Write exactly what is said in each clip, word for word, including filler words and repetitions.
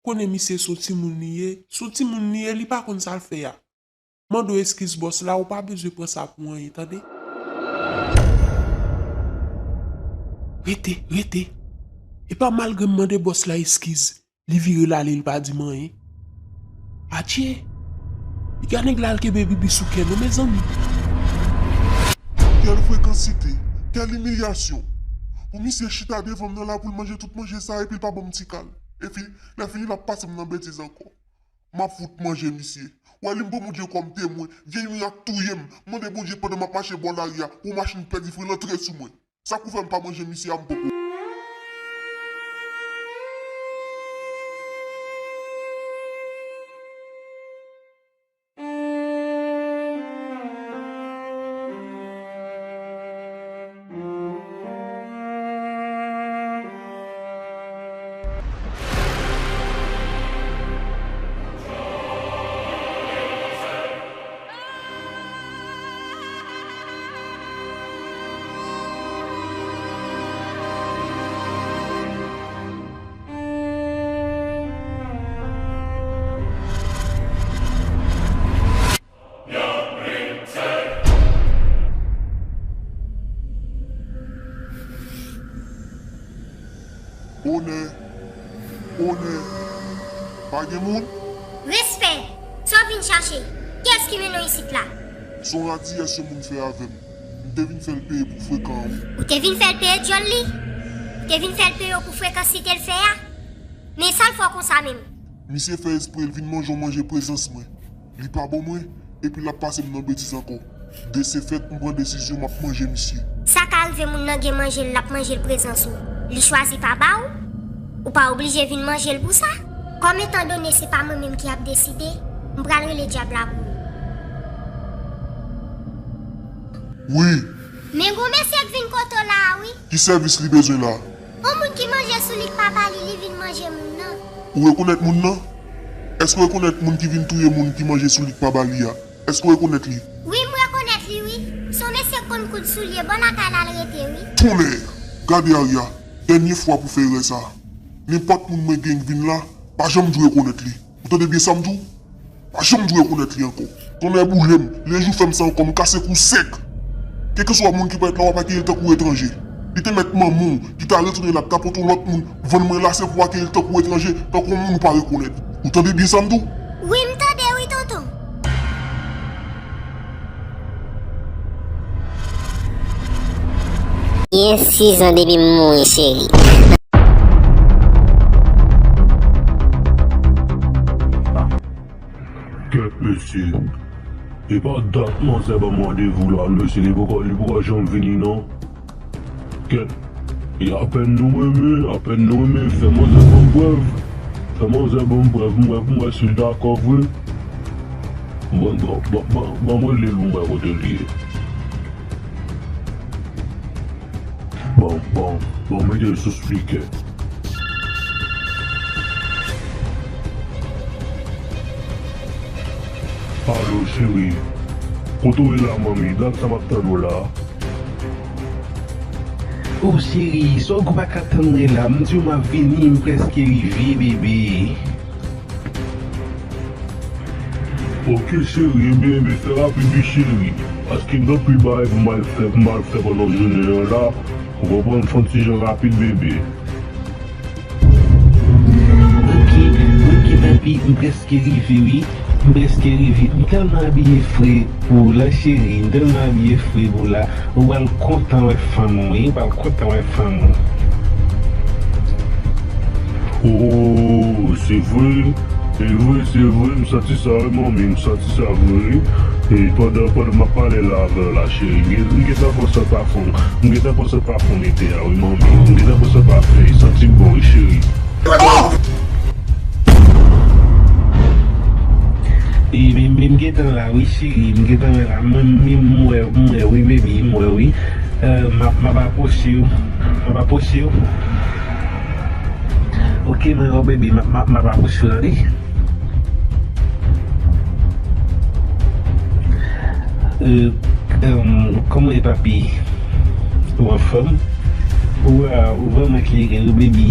konnen misye se yon timoun li ye, se yon timoun li ye, li pa konn sa l fè a. Mande w eskiz bòs la, ou pa bezwen pran sa pou anyen, tande? Rete, rete. E pa malgre m mande bòs la eskiz, li vire l ale, li pa di m anyen. Adje! Piga nèg la al kenbe bibi sou kè nou, mezanmi. Kèl frekansite, kèl imilyasyon. Pou misye chita devan m nan la pou l manje tout manje sa epi l pa ban m ti kal. Epi, lè fini l ap pase m nan betiz ankò. M ap fout manje misye. W a li m pran Bondye kòm temwen. Vye Mirak touye m. Mande Bondye pandan m ap mache bò lari a, yon machin pèdi fren l antre sou mwen. Sa k pou fè m pa manje misye a m poko. Onè! Onè! Pa gen moun? Respè! Sa w vin chache? Kiyès ki mennen w isit la? Se yon radiyès yon moun fè avè m. M te vin fè l peye pou frekan an, wi. Ou te vin fè l peye djòl li? Ou te vin fè l peye w pou frekansite l fè a? Men sa l fè w konsa menm? Misye fè espre l vin manje yon manje prezans mwen. Li pa ban mwen, epi l ap pase m nan betiz ankò. De se fèt, m pran desizyon, m ap manje misye. Sa ka rive moun nan gen manje l, l ap manje l prezans ou. Li chwazi pa ba w? Ou pa oblije vin manje l pou sa. Kòm etandone se pa mwen menm ki ap deside, m pral rele dyab la pou ou. Wi. Men gon mesye k vin kote w la a, wi. Ki sèvis li bezwen la? Yon moun ki manje sou li k pa ba li, li vin manje moun nan. Ou rekonèt moun nan? Èske w rekonèt moun ki vin touye moun ki manje sou li k pa ba li a? Èske w rekonèt li? Wi, m rekonèt li, wi. Se yon mesye k konn koud soulye bò lakay la l rete, wi. Tonnè! Gade Arya, dènye fwa pou fè erè sa. Nenpòt moun mwen gen k vin la, pa janm di w rekonèt li. Ou tande byen sa m di w? Pa janm di w rekonèt li ankò. Tonnè boule m, lè jou fè m sa ankò, m kase kou sèk. Kèlkeswa moun ki parèt la, w ap akeyi l tankou etranje. Li te mèt manman w, ki ta retounen la, ki ta pote yon lòt moun, vann mwen la, se pou w akeyi l tankou etranje, tankou yon moun ou pa rekonèt. Ou tande byen sa m di w? Wi, m tande wi, tonton. Gen sis zan depi m mouri, cheri. Kèt, mesye. E pa dat manzè ban m randevou la, mesye, li poko, li poko janm vini, non. Kèt. E apèn nou renmen, apèn nou renmen, fè manzè ban m prèv. Fè manzè ban m prèv, m wè, m wè si l dakò vre. Bon, bon, bon, bon, ban mwen rele l, m wè kote l ye. Bon, bon, bon, mete l sou spikè. Alo, cheri. Kote w ye la, manmi? Dat sa m ap tann ou la. O, cheri, sa w pa ka tann mwen la? M di w m ap vini, m prèske rive, bebe. Oke, cheri, ebyen, ebyen, fè rapid, wi, cheri. Paske m gen anpil bagay pou m al fè, pou m al fè pandan jounen an la. Ou konprann, fè yon ti jan rapid, bebe. Oke, oke, papi, m prèske rive, wi. M prèske rive. M tèlman abiye fre pou w la, cheri. M tèlman abiye fre pou w la. Ou pral kontan wè fanm ou, wi. Ou pral kontan wè fanm ou. Oh, se vre? E vre, se vre, m santi sa, wi, manmi, m santi sa vre, wi. E pandan, pandan m ap pale la avè w la, cheri, m gen, m gentan pran sant pafon, m gentan pran sant pafon mete a, wi, manmi. M gentan pran sant pafon, li santi bon, wi, cheri. E, men, men m gentan la, wi, cheri, m gentan la, mwen, men m wè, m wè, wi, baby, m wè, wi. Eh, m ap, m ap apwoche w, m ap apwoche w. Oke, mwen wè w, baby, m ap, m ap, m ap apwoche w, tande. Eh, em, kòman w ye, papi? Ou anfòm? Ou, ah, ou vrèman klere, wi, baby.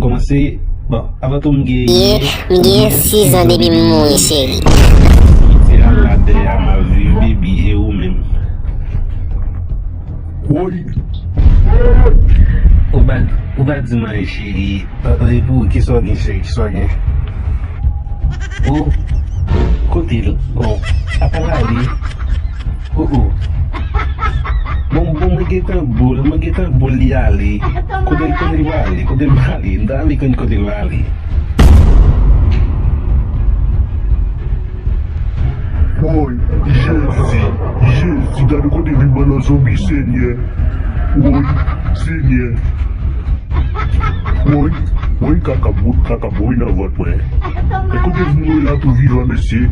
kòmanse. Bon, avan tou m gen... Ye, m gen sizan depi m mouri, cheri. Se a la dèyè a m ap viv, baby, e ou menm? Woy! Ou pa, ou pa di m anyen, cheri. E pou ou, kisa w gen, cheri, kisa w gen? O, kote l? Bon, apa l ale? O, o. Bon, bon, mwen gentan bo l, mwen gentan bo l, li ale. Kote l, kote l prale, kote l prale? M ta anvi konn kote l prale. Woy, Jezi, Jezi, gade kote vin ban nan zonbi, Senyè. Woy, Senyè. Woy, woy, kaka bout, kaka boy nan vant mwen. E kote moun la tou vivan, mesye?